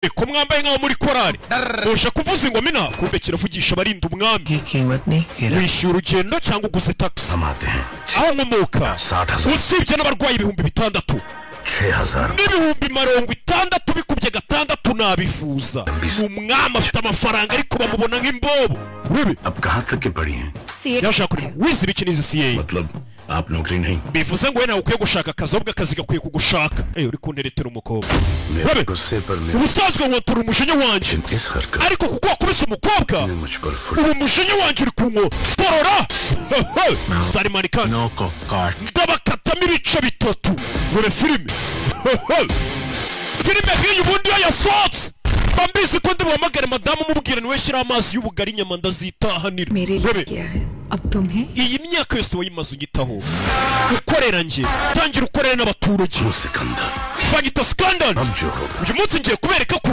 Ko mwambaye nk'aho muri korari muje kuvuza ingoma ina? Kumbe kiravugisha abarinda umwami. की कीमत नहीं गिरा। Wishyura urugendo cyangwa uguze taxi? हम आते हैं। Aho nkomoka, 7,000, usibye n'abarwayi 6000, 6,000 n'60,000 bikubye gatandatu nabifuza. Ni umwami, afite amafaranga, ariko bamubona nk'imbobo bibi. अब कहाँ तक के पढ़ी हैं? CA. Yashaka kureba wize ibiki n'izi CA. मतलब आप नौकरी नहीं। Bivuze ngo we nawe ukwiye gushaka akazi, ahubwo akazi gakwiye kugushaka. Uri kunteretera umukobwa? मेरे Rabe. गुस्से पर मेरे Ubusanzwe nkotora umujinya wanjye, इस हरकत ariko kuko wakubise umukobwa, ने मुझ पर foot ubu umujinya wanjye uri kunkotorora. Salman Khan. No को काट Ndabakatamo ibice bitatu. Dore filime, filime nk'iyi ubundi iyo yasohotse mba mbizi ko ndi buhamagare madamu, umubwira niwe shyiraho amazi y'ubugari, inyama ndazitahanira. मेरे लिए Rebe. किया है, अब तुम्हें Iyi myaka yose wayimaze unyitaho, ukorera njye, tangira ukorere n'abaturage. हूँ Sikandar. Banyita Sikandari. अब जो होगा Uyu munsi ngiye kubereka ko